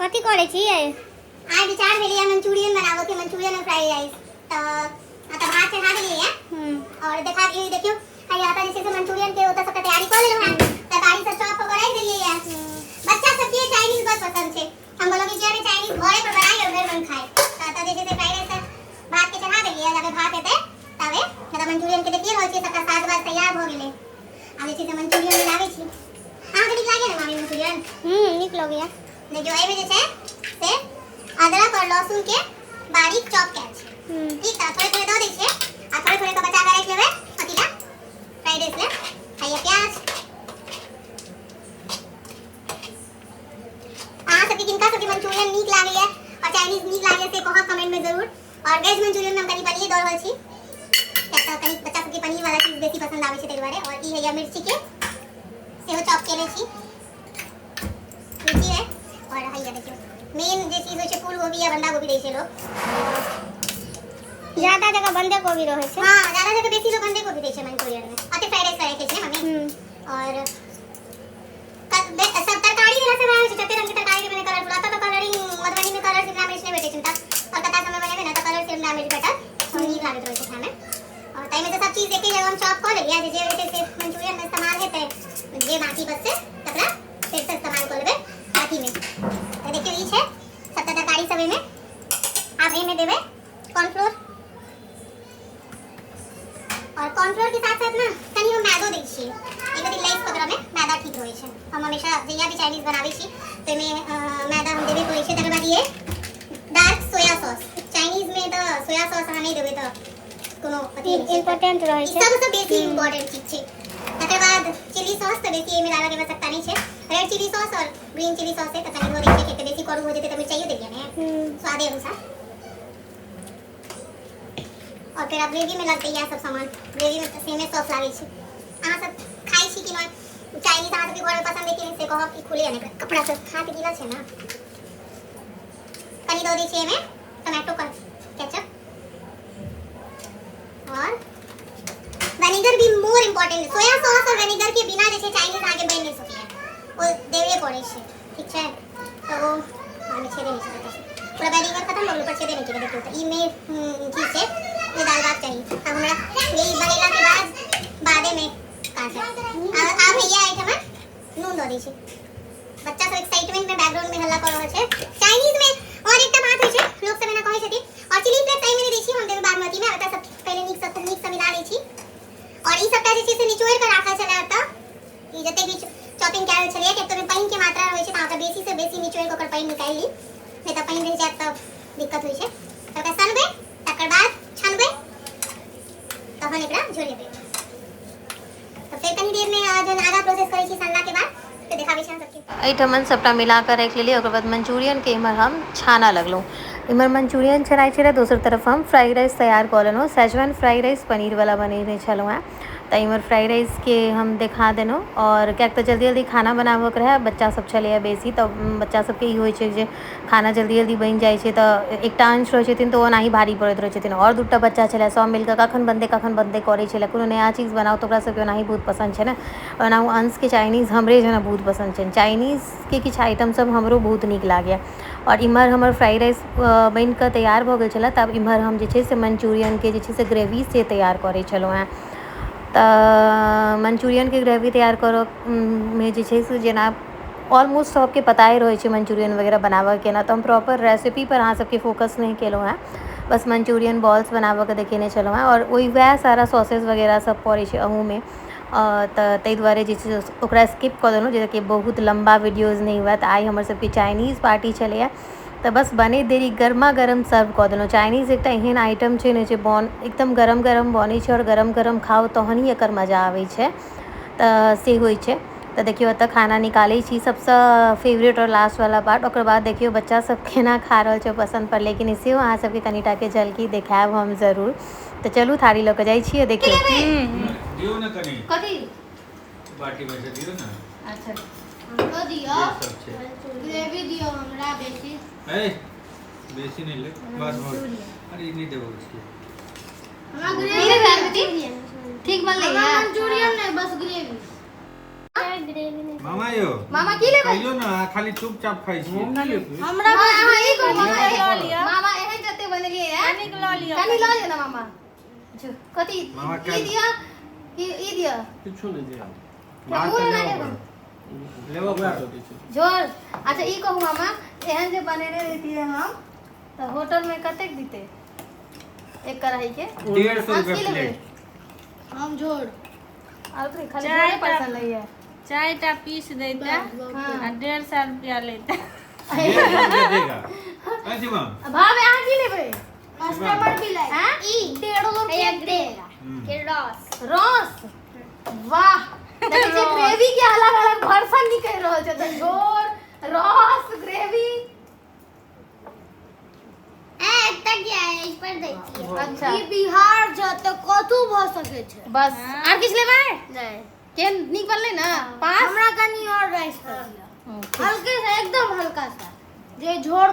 कथी करै छियै? आइ विचार भेलैए मंचूरियन बनाबऽ के, मंचूरियन और फ्राइड राइस। तऽ तऽ भात चढ़ा देलियै। और देखा, ई देखियौ, आइ आता जे छै से मंचूरियन के ओतऽ सबटा तैयारी कऽ लेलहुँ हेँ, तरकारी सब चॉप कऽ के राखि देलियै। बच्चा सबके चाइनीज बड़ पसंद छै। हम कहलहुँ कि किया नहि चाइनीज घरे पर बनाइ और भरि मन खाइ। तऽ एतऽ जे छै से फ्राइड राइस भात के चढ़ा देलियै। जाबे भात हेतै ताबे मतलब मंचूरियन के देखिए रहल छियै, सबटा साग वाग तैयार भऽ गेलै। आब जे छै से मंचूरियन मिलाबै छी। अहाँके नीक लागैए ने मामी मंचूरियन? नीक लगैए। देखियौ, एहिमे जे छै से अदरक और लहसुन के बारीक चॉप कयल छै। ठीक, तऽ थोड़े थोड़े दऽ दै छियै आ थोड़े थोड़े के बचा कऽ राखि लेबै अथी लए, फ्राइड राइस लए। आ ये प्याज। अहाँ सबके किनका सबके मंचूरियन नीक लागैए और चाइनीज नीक लागैए से कहब कमेंट में जरूर। और वेज मंचूरियन में हम कनी पनीर दऽ रहल छी, कियाक तऽ कनी बच्चा सबके पनीर वाला चीज बेसी पसंद आबै छै, ताहि दुआरे। और ई हैया मिर्ची के सेहो चॉप केने छी, मिर्ची है। और हैया देखियौ, मेन जे चीज होइ छै, फूल गोभी या बंधा गोभी दै छै लोग। ज्यादा जगह बंदे गोभी रहै छै। हाँ, ज्यादा जगह बेसी लोग बंदे गोभी दै छै मंचूरियन में। अते फ्राइड राइस करे छै ने मम्मी? और सब तरकारी वाला सब आबै छै, जते रंग के तरकारी के बने कलरफुल। अतऽ तऽ कलरिंग, मधुबनी में कलर शिमला मिर्च नहि भेटै छै। तऽ कलकत्ता सबमे बनेबै ने तऽ कलर शिमला मिर्च भेटत, तऽ नीक लागैत रहै छै खायमे। और ताहिमे से सब चीज एके जगह हम चॉप कऽ लेलियै, जे जे हेतै से मंचूरियन में इस्तेमाल हेतै, जे बाकी बचतै तकरा फेर से इस्तेमाल कऽ लेबै अथीमे। तऽ देखियौ, ई छै सबटा तरकारी सब एहिमे। आब एहिमे देबै कॉर्नफ्लोर, और कॉर्नफ्लोर के साथ साथ ना कनी हम मैदो दै छियै। एक रति लैस पकड़ऽ में मैदा ठीक रहै छै। हम हमेशा जहिया भी चाइनीज बनाबै छी तऽ ओहिमे मैदा हम देबे करै छियै। तकर बाद ये डार्क सोया सॉस। चाइनीज में तऽ सोया सॉस अहाँ नहि देबै तऽ कोनो अथी नहि छै। इम्पोर्टेंट रहै ई छै। सबसँ बेसी इम्पोर्टेंट चीज छै। तकर बाद चिली सॉस तऽ बेसी एहिमे डालऽ के आवश्यकता नहि छै। रेड चिली सॉस और ग्रीन चिली सॉस है, तऽ कनी धो दै छियै, कियाक तऽ बेसी करू हो जेतै तऽ मिरचाइयो देलियै ने, स्वादे अनुसार। और फेर आब ग्रेवी में लगतै इएह सब सामान। ग्रेवी में तऽ सेमे सॉस लागै छै। अहाँ सब खाइ छी कि नहि चाइनीज? अहाँ सबके घरमे पसंद है कि नहि से कहब। ई खुले नहि, कपड़ा सब हाथ गीला छै ने। कनी दऽ दै छियै एहिमे टमाटो केचप और विनेगर भी मोर इम्पोर्टेंट। सोया सॉस और विनेगर के बिना जे छै चाइनीज अहाँके बनि नहि सकैए, ओ देबे पड़ै छै। ठीक छै, तऽ ओ ओहिमे छेदे नहि छै कतौसँ। पूरा विनेगर खतम भऽ गेल, ऊपर छेदे नहि केलकै। देखियौ, तऽ ई मे चीज छै जे डालबाक चाही। आब हमरा ई बनेलाके बाद बादेमे काज है। आब हैया एहिठाम नून दऽ दै छी। बच्चा सब एक्साइटमेंट में बैकग्राउंड में हल्ला कऽ रहल छै चाइनीज में। और एकटा बात होइ छै, लोक सब एना कहै छथिन। और चिली फ्लेक्स एहिमे नहि दै छी हम, देबै बादमे अथीमे। एतऽ सब पहिले नीकसँ, खूब नीकसँ मिला दै छी। और ई सबटा जे छै से निचोड़ि कऽ राखल छलै एतऽ, ई जतेक भी चॉपिंग कयल छलैए, किएक तऽ ओहिमे पानिके मात्रा रहै छै, तऽ अहाँके बेसीसँ बेसी निचोड़ि कऽ ओकर पानि निकालि ली, नहि तऽ पानि रहि जायत तऽ दिक्कत होइ छै। तऽ ओकरा सनबै, तकर बाद छनबै, तहन एकरा झोरेबै। तऽ फेर कनी देरमे जहन आगाँ प्रोसेस करै छी सनलाके बाद, तऽ देखाबै छी अहाँ सबके। एहिठमन सभटा मिला कऽ राखि लेलियै। ओकर बाद मंचूरियनके इम्हर हम छानऽ लगलहुँ। इम्हर मंचूरियन छनाइ छलै, दोसर तरफ हम फ्राइड राइस तैयार कऽ लेलहुँ। शेजवान फ्राइड राइस पनीरवला बनेने छलहुँ हेँ। तऽ इम्हर फ्राइड राइसके हम देखा देलहुँ। आओर किएक तऽ जल्दी जल्दी खाना बनाबऽके रहए, बच्चासभ छलैए बेसी, तऽ बच्चा सभके ई होइ छै जे खाना जल्दी जल्दी बनि जाइ छै। तऽ एकटा अंश रहै छथिन तऽ ओ ओनाही भारी पड़ैत रहै छथिन, आओर दूटा बच्चा छलै, सभ मिलकऽ कखन बनतै, कखन बनतै करै छलै। कोनो नया चीज बनाउ तऽ ओकरा सभके ओनाही बहुत पसन्द छै ने। ओना ओ अंशके चाइनीज हमरे जेना बहुत पसन्द छनि। चाइनीजके किछु आइटमसभ हमरो बहुत नीक लागैए। आओर इम्हर हमर फ्राइड राइस बनि कऽ तैयार भऽ गेल छलै, तब इम्हर हम जे छै से मंचूरियनके जे छै से ग्रेवी से तैयार करै छलहुँ हेँ। तऽ मंचूरियनके ग्रेवी तैयार करऽमे जे छै से जेना ऑलमोस्ट सबके पताए रहै छै मंचूरियन वगैरह बनाबऽके ने, तऽ हम प्रॉपर रेसिपीपर अहाँ सबके फोकस नहि केलहुँ हेँ। बस मंचूरियन बॉल्स बनाबऽके देखेने छलहुँ हेँ। आओर ओहि वएह सारा सॉसेज वगैरह सब पड़ै छै अहूमे, तऽ ताहि दुआरे जे छै से ओकरा स्किप कऽ देलहुँ, जाहिसँ बहुत लम्बा वीडियोज नहि हुए। तऽ आइ हमर सबके चाइनीज पार्टी छलैए, तऽ बस बनै देरी गरमा गरम सर्व कऽ देलहुँ। चाइनीज एकटा एहन आइटम छै ने जे बन एकदम गरम गरम बनै छै आओर गरम गरम खाउ तहन ही एकर मजा आबै छै, तऽ से होइ छै। तऽ देखियौ, एतऽ खाना निकालै छी, सबसँ फेवरेट आओर लास्टवला पार्ट। ओकर बाद देखियौ बच्चा सब केना खा रहल छै। पसन्द पड़लै कि नहि, सेहो अहाँ सबके कनिटाके झलकी देखायब हम जरूर। तऽ चलू, थारी लऽ कऽ जाइ छियै। देखियौ। दियौ ने कनि। कथी? बाटी में से दियौ ने। अच्छा, हमरो दियौ। जे सब छै। ग्रेवी दियौ हमरा बेसी। ए, बेसी नहीं ले, बस बहुत। अरे, ई नहीं देबो उसके। हमरा ग्रेवी ठीक बनलै। हमरा मंचूरियन नहीं, बस ग्रेवी। मामा यो मामा की लेबै? कहियो ना, अहाँ खाली चुपचाप खाइ छी। हमरा हाँ, अहाँ ई कहू मामा, लऽ लिअ। मामा एहन जते बनेलियै है, कनिक लऽ लिअ। कनि लऽ लिअ ना मामा। कथी मामा ई दिअ कि ई दिअ? किछु नहि दिअ। भात मुँह लेबऽ लगा के पड़त। लेबऽ पड़त। झोर। अच्छा ई कहू मामा, एहन जे बनेने रहितियै हम तऽ होटल में कतेक दिते एक कढ़ाई के? 150 अहाँ रुपया की लेबै? प्लेट। हम झोर। आर तो खाली चारि झोरे टा। पैसा लैया। 4टा पीस दैता आ 150 रुपया लेता। 150 रुपया देगा। ऐ शिवम। भावे अहाँ की लेबै? कस्टमर भी लाए। हैं? ई 150 रुपया देगा हम्म। के रस। रस। वाह, देखै छियै ग्रेवी के अलग अलग वर्जन निकलि रहल छै, तऽ झोर, रस, ग्रेवी। ए एतऽ क्या है, इस पर दै छियै। अच्छा। ई बिहार छ तऽ कथू भऽ सकै छै। बस आर किछु लेबै? नहि। केहन नीक बनलै ना? पास हमरा कनि और राइस कर दिअ, हल्के से, एकदम हल्का सा जे झोर।